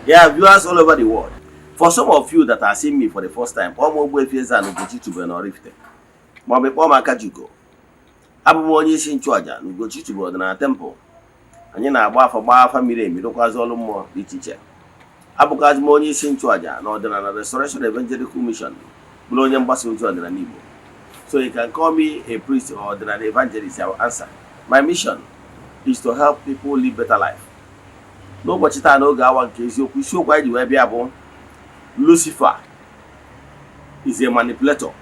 Yeah, viewers all over the world. For some of you that are seeing me for the first time, kpọọ m Ogbuefi Eze-Ana Ugochi tubelu n'Oraifite, maọbụ kpọọ m Akajiugo. Abụ m onye isi nchụaja na Ugochi tubelu ọdịnala temple. Anyị na-agba afa, gbaa afa miri emi, rụkwazị ọrụ mmụọ dị iche iche. Abụkwazị m onye isi nchụaja na Ọdịnala Restoration Evangelical Mission, bụrụ onye mgbasa ozi ọdịnala Igbo. So you can call me a priest or ọdịnala evangelist, I will answer. My mission is to help people live better life. N'ụbọchị taa, n'oge awa nke eziokwu, isiokwu anyị ji wee bịa bụ "Lucifer is a manipulator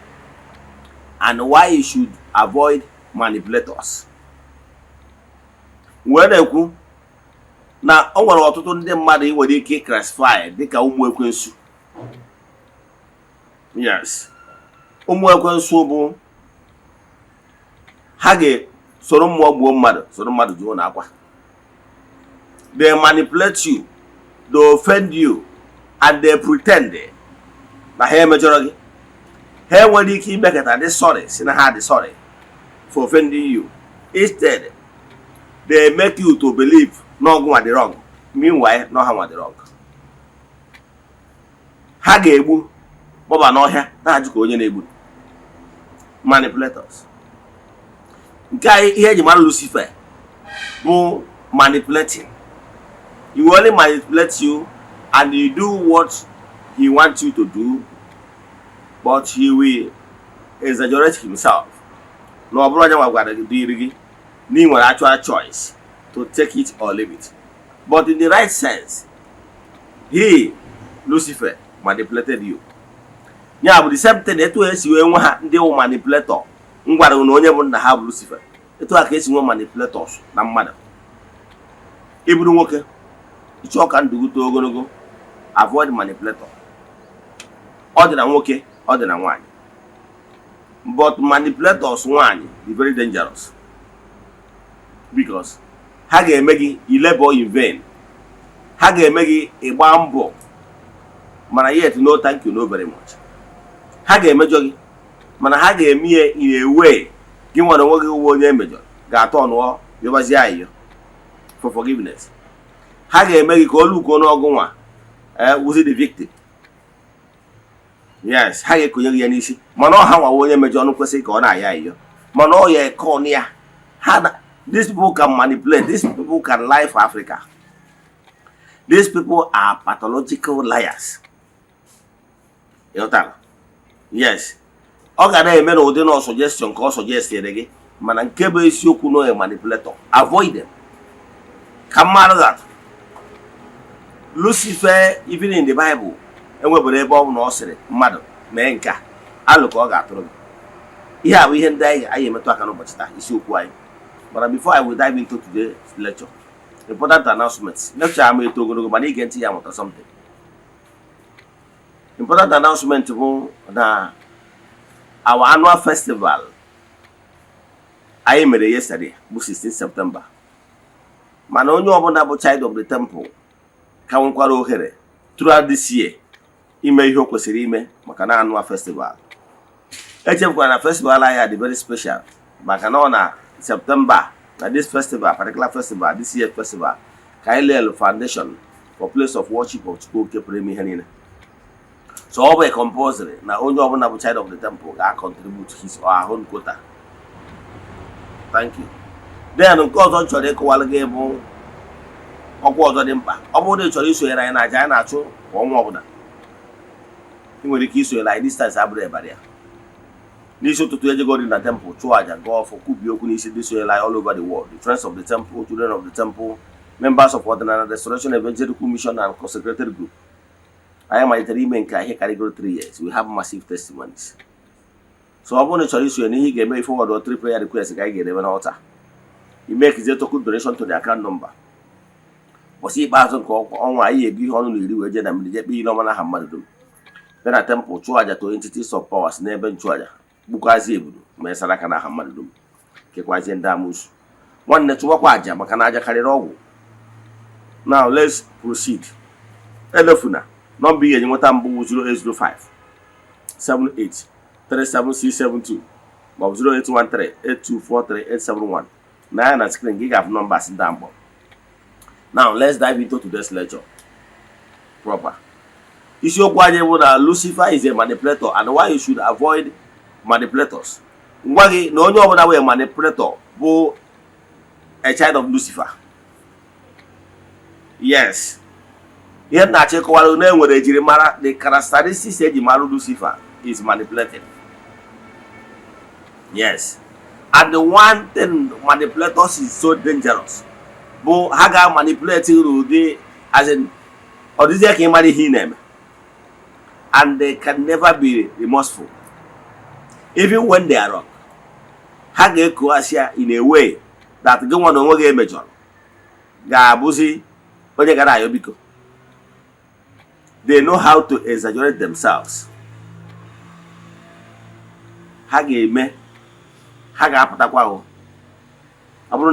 and why you should avoid manipulators." Wee na-ekwu na o nwere ọtụtụ ndị mmadụ ị nwere ike classify dịka ụmụ ekwensu. Yes, ụmụ ekwensu bụ ha ga-soro mmụọ gbuo mmadụ, soro mmadụ juo na akwa. They manipulate you, they offend you and they pretend na ha emejọrọ gị. Ha enwere ike imekọta dị sorry, si na ha dị sorry for offending you. Instead, they make you to believe na ọgụ nwa dị wrong, meanwhile na ọha nwa dị wrong. Ha ga-egbu gbọba n'ọhịa na-ajụ ka onye na-egbu. Manipulators. Nke a, ihe eji mara Lucifer bụ manipulating. He will only manipulate you and you do what he wants you to do, but he will exaggerate himself na ọ bụrụ onye nwa gwara gị dịrị gị na ị nwere actual choice to take it or leave it. But in the right sense, he, Lucifer, manipulated you. Ya bụ the same thing etu esi wee nwe ha ndị wụ manipulator. M gwara na onye bụ nna ha bụ Lucifer. Etu a ka esi nwe manipulators na mmadụ. Ịbụrụ nwoke, ịchọọ ka ndụ gị too ogologo, avoid manipulator. Ọ dị na nwoke, ọ dị na nwaanyị, but manipulators nwaanyị dị very dangerous because ha ga-eme gị ilebọ in vain. Ha ga-eme gị ịgba mbọ, mana yet no thank you, no very much. Ha ga-emejọ gị, mana ha ga-eme ya in a way gị nwere onwe gị uwe onye emejọrọ ga-atọ ọnụọ yọbazie ayịyọ for forgiveness. Ha ga-eme gị ka olu uko n'ọgụ nwa wụzi the victim. Yes, ha ga-ekonye gị ya n'isi, mana ọ ha nwawa onye mejọ ọnụ kwesịrị ka ọ na-ayọ ayịyọ, mana ọ ya eke ọnụ ya ha na. These people can manipulate. These people can lie for Africa. These people are pathological liars. Ịghọtara? Yes, ọ ga na-eme na ụdị na suggestion ka ọ suggestiere gị, mana nke bụ eziokwu na manipulator. Avoid them. Ka mmadụ that Lucifer, even in the Bible, enwebere ebe ọ bụ na ọ sịrị mmadụ mee nke a, alụ ka ọ ga-atụrụ gị. Ihe a bụ ihe ndị anyị emetụ aka n'ụbọchị taa, isiokwu anyị. Mana before I will dive into today's lecture, important announcements. Lecture ama eto ogologo, mana ige ntị ya mụta something. Important announcement bụ na our annual festival anyị mere yesterday bụ 16 September, mana onye ọbụla bụ child of the temple ka nwekwara ohere throughout this year ime ihe o kwesịrị ime maka na annual festival. Echefukwara na festival anyị dị very special maka na ọ na September na this festival, particular festival, this year festival, ka anyị lay foundation for place of worship of Chukwu Oke pụrụ ime ihe niile. So ọ bụ compulsory na onye ọbụla bụ child of the temple ga-contribute his or her own quota. Thank you. Then nke ọzọ m chọrọ ịkọwalụ gị bụ ọkwa ọzọ dị mkpa. Ọ bụrụ na ị chọrọ isonyere anyị na aja anyị na-achụ kwa ọnwa ọbụla, ị nwere ike isonyere anyị. Distance abụrụ ebara ya. N'isi ụtụtụ, ejegori na temple chụọ aja, gọọ ọfọ, kwubie okwu n'isi ndị sonyere anyị all over the world, the friends of the temple, children of the temple, members of Ọdịnala Restoration Evangelical Mission and consecrated group. Anyị malitere ime nke a ihe karịgoro 3 years. We have massive testimonies. So ọ bụrụ na ị chọrọ isonye n'ihe ị ga-eme, forward three prayer request ka anyị ga-edebe n'altar, ime token donation to the account number. Ụbọchị ikpeazụ nke ọnwa, anyị ga-ebu ihe ọnụ na iri wee jee na mmiri, jee kpee ile ọma n'aha mmadụ dum, bịa na temple chụọ aja to entities of powers n'ebe nchụaja, gbukwazie ebudo ma ịsara aka n'aha mmadụ dum, kekwazie ndị amụsụ. Nwanne, chụwakwa aja maka na aja karịrị ọgwụ. Now let's proceed. Elefuna nọmba ị ga-eji nweta mbụ 0805 78 37672 maọbụ 0813 8243 871. Na ya na screen gị ga-afụ numbers ndị a mkpọ. Now let's dive into today's lecture. proper. Isiokwu anyị bụ na Lucifer is a manipulator and why you should avoid manipulators. Ngwa gị na onye ọbụla bụ a manipulator bụ a child of Lucifer. Yes, ihe m na-achọ ịkọwara na enwere ejirimara, the characteristics eji mara Lucifer is manipulating. Yes, and the one thing manipulators is so dangerous bụ ha ga-manipulate n'ụdị, as in, ọ dịzie ka ị mara ihe ị na-eme, and they can never be remorseful even when they are wrong. Ha ga-ekoghasị ya in a way that gị nwa na onwe gị emejọrọ ga-abụzi onye gara ayọ biko. They know how to exaggerate themselves. Ha ga-eme, ha ga-apụtakwa ahụ. Ọ bụrụ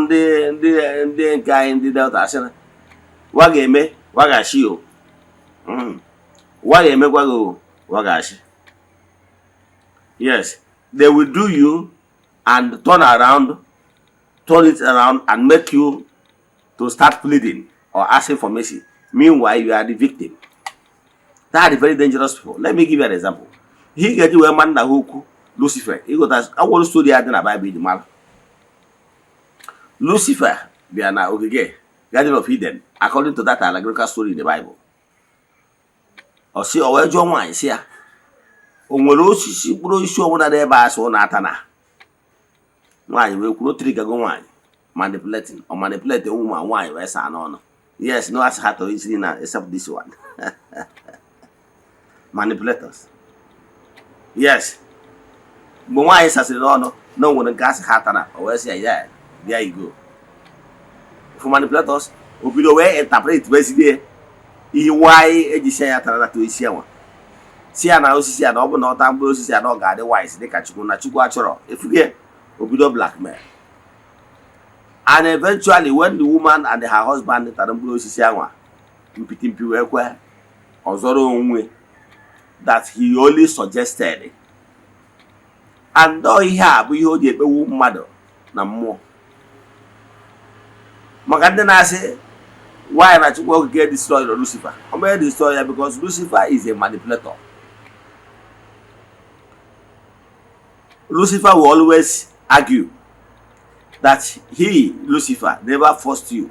ndị nke anyị, ndị Delta, asị na wa ga-eme, wa ga-achị o. Wa ga-emekwa gị o, wa ga-achị. Yes, they will do you and turn around, turn it around and make you to start pleading or asking for mercy. Meanwhile, you are the victim. That are the very dangerous people. Let me give you an example. Ihe ị ga-eji wee ma nna ha ukwu Lucifer, ịghọta awụrụ story ya dị na Bible iji mara Lucifer bịa na ogige Garden of Eden, according to that allegorical story in the Bible. Ọ sị, o wee jụọ nwaanyị, sị ya o nwere osisi, mkpụrụ osisi ọbụla n'ebe a sị ụnụ ata na. Nwaanyị wee kwuru trigago nwaanyị manipulating, ọ manipulate ụmụ nwaanyị wee saa n'ọnụ. Yes, no, asị ha tọrọ isi na except this one. Manipulators. Yes, mgbe nwaanyị sasịrị n'ọnụ na o nwere nke asị ha tara, o wee sị ya, "Yeah, there you go." For manipulators, o bido wee interpret wezie ihe nwaanyị eji si ya tara nata osisi anwa, si ya na osisi a na ọ bụ na ọ taa mkpụrụ osisi a na ọ ga-adị wise dịka Chukwu, na Chukwu achọrọ efuge. O bido blackmail, and eventually, when the woman and her husband tara mkpụrụ osisi anwa, mpitimpi wee kwe ọzọrọ onwe that he only suggested. And ọ ihe a bụ ihe o ji ekpewu mmadụ na mmụọ, maka ndị na-asị why na Chukwu Okike destroy Lucifer. Ọ mere destroy ya because Lucifer is a manipulator. Lucifer will always argue that he, Lucifer, never forced you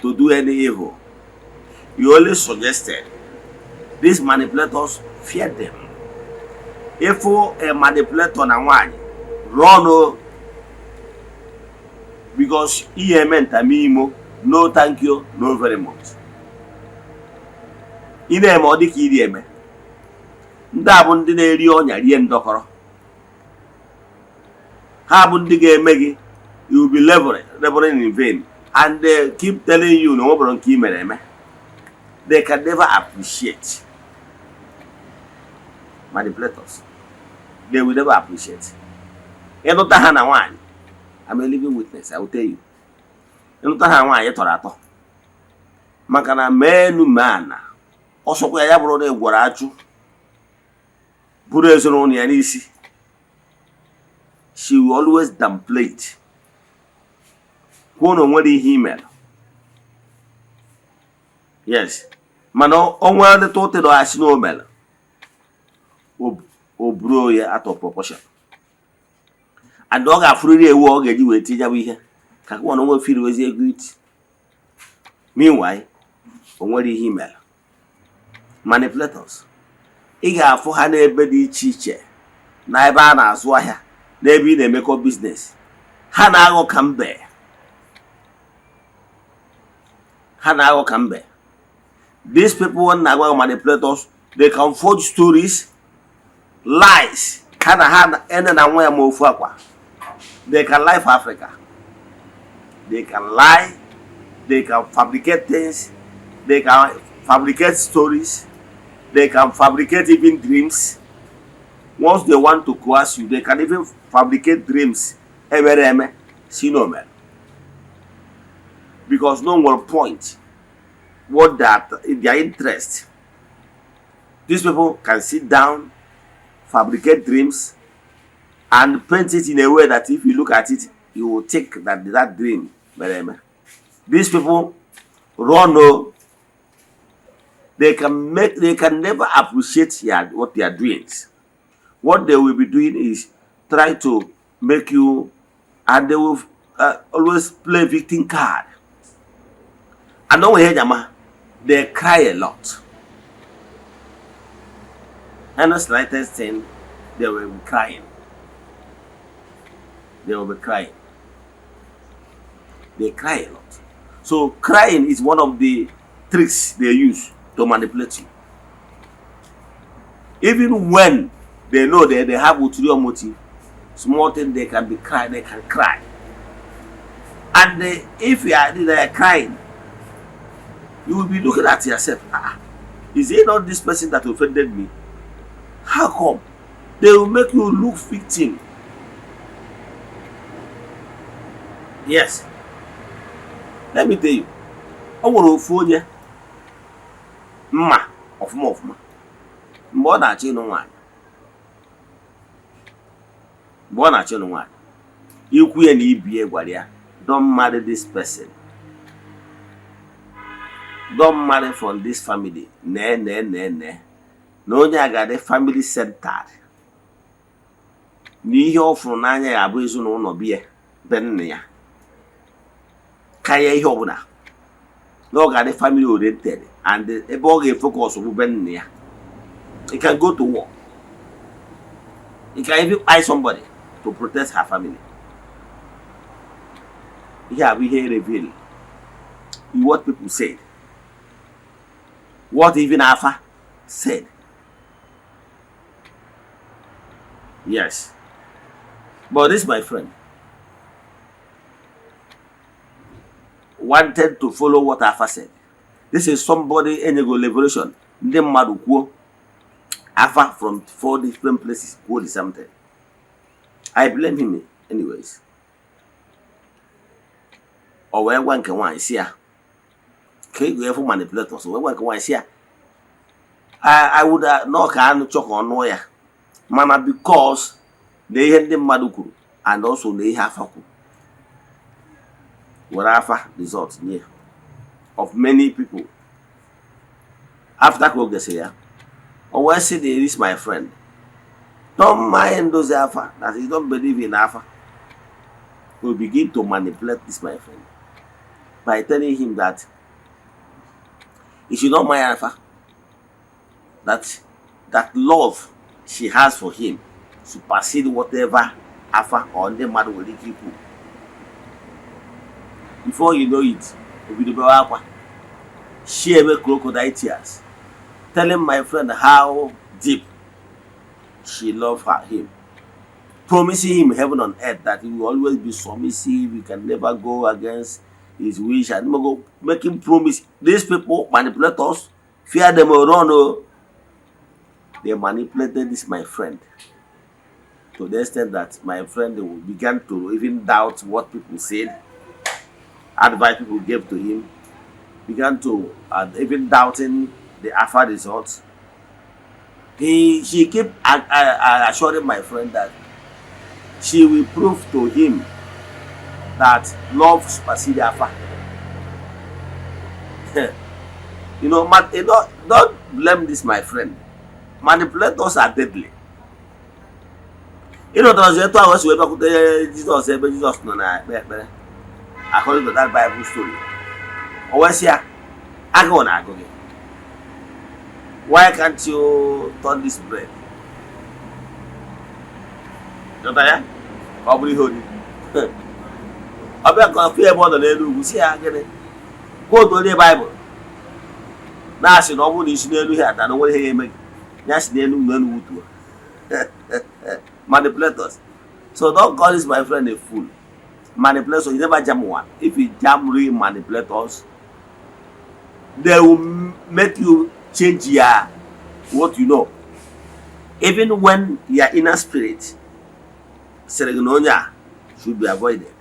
to do any evil, you only suggested. These manipulators, fear them. If a manipulator na nwanyị, run o, because ihe eme ntamimo, no thank you, no very much. Ị na-eme ọ dịka iri eme. Ndị a bụ ndị na-eri ọnya rie ndọkọrọ. Ha bụ ndị ga-eme gị you will be laboring, laboring in vain, and they keep telling you na onwebụrụ nke ị mere eme. They can never appreciate. Manipulators, they will never appreciate. Ịnụta ha na nwaanyị, I'm a living witness, I will tell you, ịnụta ha nwaanyị tọrọ atọ, maka na mee enu mee ana, ọsọkwa ya ya bụrụ na ị gwara achụ bụrụ ezinụlọ ya n'isi, she will always downplay it, kwuo na o nwere ihe i mere. Yes, mana o nwee little thing ọ asị na o mere, o buru ya out of proportion, and ọ ga-afụrịrị ewu ọ ga-eji wee tinye bụ ihe ka kwa na onwe firi wezi ego iti. Meanwhile, o nwere ihe i mere. Manipulators, ị ga-afụ ha n'ebe dị iche iche, na ebe a na-azụ ahịa, n'ebe ị na-emekọ business. Ha na-aghọ ka mbe, ha na-aghọ ka mbe. These people na-agwa, manipulators, they can forge stories, lies. Ha na ha ene na nwa ya ma ofu akwa. They can lie for Africa, they can lie, they can fabricate things, they can fabricate stories, they can fabricate even dreams. Once they want to coerce you, they can even fabricate dreams emere eme si na o mere, because no nwere point what that their interest. These people can sit down, fabricate dreams and paint it in a way that if you look at it, you will think that that dream mere eme. These people run o. They can never appreciate what they are doing. What they will be doing is try to make you, and they will always play victim card. And onwe ihe jama, they cry a lot. And the slightest thing, they will be crying. They will be crying. They cry a lot. So crying is one of the tricks they use to manipulate you. Even when they know that they have ulterior motive, small thing, they can be cry, they can cry. And if you are they are crying, you will be looking at yourself. "Ah, is it not this person that offended me? How come?" They will make you look victim. Yes. Let me tell you, o nwere ofu onye mma ọfụma ọfụma mgbe ọ na-achọ ịnụ nwaanyị, mgbe ọ na-achọ ịnụ nwaanyị, ikwu ya na ibie gwara ya, "Don't marry this person, don't marry from this family." Nee nee nee nee na onye a ga-adị family centered, na ihe ọ fụrụ n'anya ya abụ ezinụlọ bie be nna ya karịa ihe ọbụla, na ọ ga-adị family oriented and ebe ọ ga-efocus bụ be nna ya. He can go to war, he can even buy somebody to protect her family. Ihe a bụ ihe reveal what people said, what even afa said. Yes, but this my friend wanted to follow what afa said. This is somebody enyego revelation. Ndị mmadụ kwuo afa from four different places kwuo the same thing. I blame him anyways. O wee gwa nke nwaanyị si ya ka ego efu manipulators. O wee gwa nke nwaanyị si ya, I would nọ ka anụ chọ ka ọ nụọ ya, mana because na ihe ndị mmadụ kwuru and also na ihe afa kwuru, were afa result nye of many people. After ka o gesịrị ya, o wee sị this my friend don't mind those afa, that he don't believe in afa, will begin to manipulate this my friend by telling him that he should not mind afa, that love she has for him supersede whatever afa or ndị mmadụ nwere ike ikwu. Before you know it, o bido bewe akwa, share crocodile tears, telling my friend how deep she loved him, promising him heaven on earth, that he will always be submissive, he can never go against his wish, and go making promise. These people, manipulators, fear them or run. Oh, they manipulated this my friend to the extent that my friend began to even doubt what people said, advice people gave to him, began to even doubting the afa results. He she kept assuring my friend that she will prove to him that love supersedes afa. Man, don't blame this my friend. Manipulators are deadly. Ịnọtọrọzi etu ahụ o si wee bịakwute Jizọs ebe Jizọs nọ na-ekpe ekpere, according to that Bible story. O wee sị ya, agụụ na-agụ gị, why can't you turn this bread, jọta ya ka ọ bụrụ ihe oriri? Ọ bịa ka ọ fụ ebe ọ nọ n'elu ugwu, si ya gịnị, quote onye Baịbụl na-asị na ọ bụrụ na isi n'elu ihe ata na onwere ihe ya eme gị, ya si n'elu n'elu wutuo. Manipulators. So don't call this my friend a fool. Manipulators, you never jam one. If you jam real manipulators, they will make you change your what you know, even when your inner spirit sịrị gị na onye a should be avoided.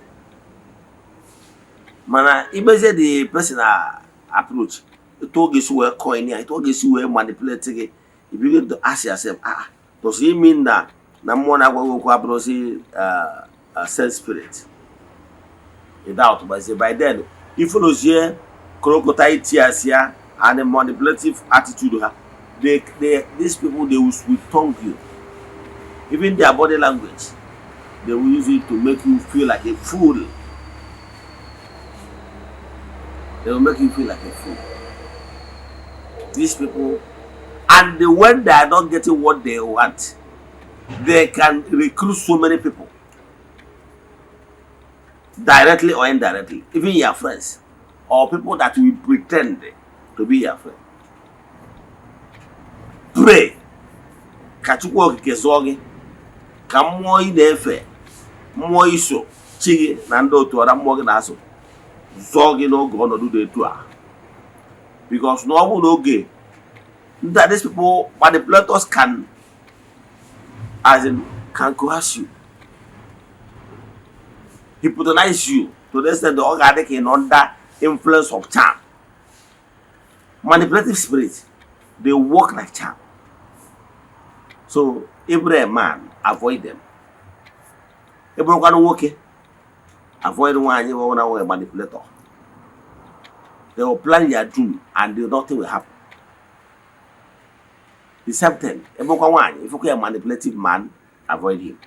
Mana imezie the person a approach, etu ọ ga-esi wee coin ya, etu ọ ga-esi wee manipulate gị, you begin to ask yourself, "Ah, does it mean na mmụọ na-agwa gị okwu abụrụzi same spirit?" You doubt, but say by then ifollowzie crocodile tears ya. And the manipulative attitude ha, they these people, they will sweet tongue you. Even their body language, they will use it to make you feel like a fool. They will make you feel like a fool, these people. And when they are not getting what they want, they can recruit so many people, directly or indirectly, even your friends or people that will pretend to be your friend. Pray ka Chukwu Okike zụọ gị, ka mmụọ ị na-efe, mmụọ iso chi gị na ndị otu ọra mmụọ gị na-asụ zụọ gị n'oge ọnọdụ dị etu a, because na ọ bụ n'oge ndị these people, manipulators, can, as in, can coerce you, hypnotize you to the extent that ọ ga-adị ka ị nọ under influence of charm. Manipulative spirit, they work like charm. So if you're a man, avoid them. Ị bụrụkwanụ nwoke, avoid nwaanyị bụ na nwe manipulator. They will plan your doom and nothing will happen. The same thing, ị bụrụkwa nwaanyị, ifụkwa ya manipulative man, avoid him.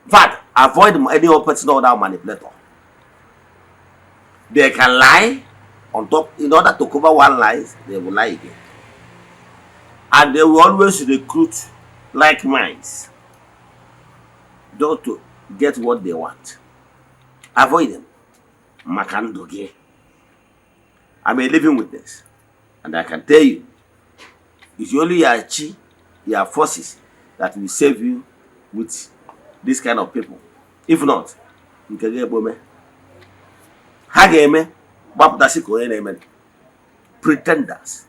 In fact, avoid any other person other manipulator. They can lie on top in order to cover one lies. They will lie again, and they will always recruit like minds just to get what they want. Avoid them maka ndụ gị. I'm a living witness, and I can tell you, it's only your chi, your forces that will save you with this kind of people. If not, nke gị ekpome ha ga-eme gbapụtasị ka onye na-eme. Pretenders,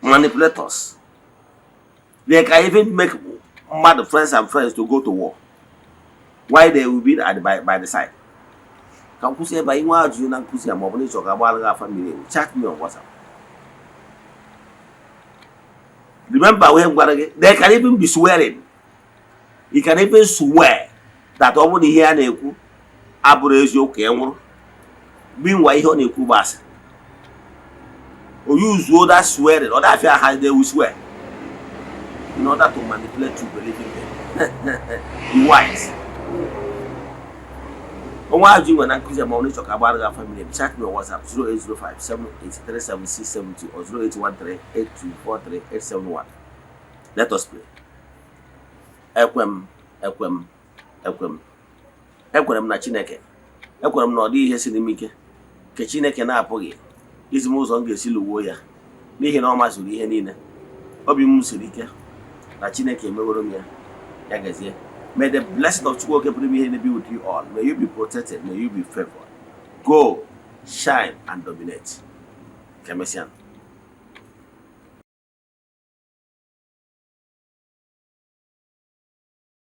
manipulators, they can even make mmadụ friends and friends to go to war while they will be by the side. Ka m kwụsị ebe a. Inwe ajụjụ na nkụzi a, ma ọ bụ na ịchọ ka agbara gị afa mmiri emi, chat me on WhatsApp. Remember ihe m gwara gị, they can even be swearing. You can even swear that ọ bụrụ na ihe a na-ekwu abụrụ eziokwu, ka e nwụrụ. Meanwhile, ihe ọ na-ekwu bụ asị. O use that swearing, ọ na-afịa ha. They will swear in order to manipulate you believing them. Be wise. Onwe ajụ nwere na nkụzi a, ma ọ bụ ịchọ ka agbara gị afa mmiri, chat me on WhatsApp 0805 7837672 or 0813 8243 871. Let us pray. Ekwe m, ekwe m, ekwe m, ekwere m na Chineke. Ekwere m na ọ dịghị ihe siri m ike nke Chineke na-apụghị izi m ụzọ m ga-esi lụwuo ya, n'ihi na ọ mazuru ihe niile. Obi m siri ike na Chineke emeworo m ya. Ya gazie. May the blessing of Chukwu Okike pụrụ ime ihe be with you all. May you be protected. May you be favored. Go, shine and dominate. Ka emesịa.